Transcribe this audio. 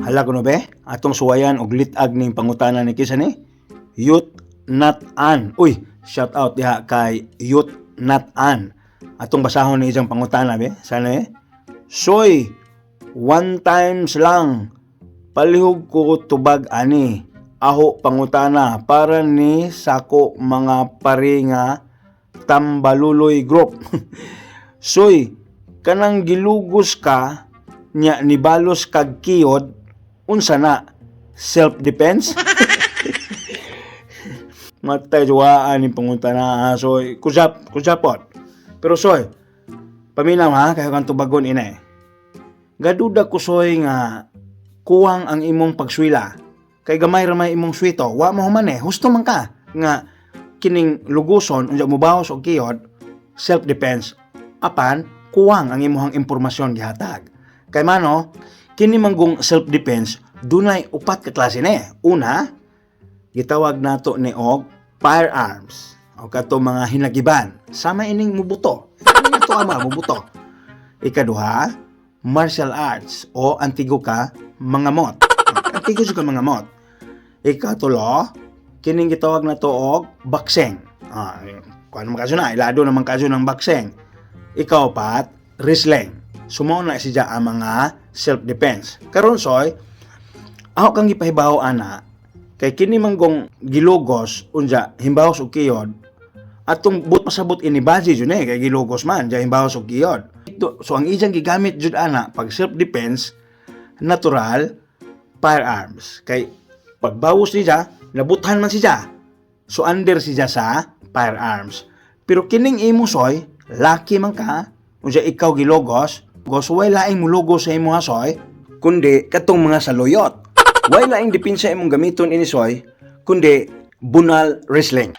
Hala kuno be, atong suwayan og lit-ag ning pangutana ni kinsa ni? Youth Not An. Uy, shout out diha kay Youth Not An. Atong basahon ni isang pangutana be. Sana eh. Soy, one times lang. Palihog ko tubag ani. Aho pangutana para ni sako mga pari nga Tambaluloy Group. Soy, kanang gilugos ka nya nibalos kag kiyod, unsa na? Self defense? Matay juwaan ni pangutana, soy. Kusap, kusapot. Pero soy, paminaw ha, kayo kang tubagon ina eh. Gaduda ko, soy, nga kuwang ang imong pagswila. Kay gamay ra may imong swito, wa mo human eh, husto man ka nga kining luguson unsa mobawas og kiyod, self defense. Apan kuwang ang imong impormasyon gihatag. Kay mano, kini manggong self defense dunay upat ka klase ni. Una, gitawag nato ni og firearms o kato mga hinagiban sama ining mubuto. Ini to ama mubuto. Ikaduha, martial arts o antigo ka mga mot. Antigo ka mga mot. Ikatulo, kining gitawag nato og boxing. Ah, kuan man kaso na, ilado naman kaso ng boxing. Ikaupat, wrestling. Sumo na siya ang mga self-defense. Karon soy, ako kang gipahibaw ana kay kini manggong gilugos unja himbawas og kiyod, atong but pasabot ini base jud eh kay gilugos man ja himbawas og kiyod. So ang iyang gigamit jud ana pag self defense, natural firearms, kay pagbawos niya nabuthan man siya, so under siya sa firearms. Pero kining imo soy, laki man ka unsa ikaw gilogos gos, way laing mulugos sa imo ha soy, kundi katong mga saluyot. Way laing depensa imong gamiton ini soy, kundi bunal wrestling.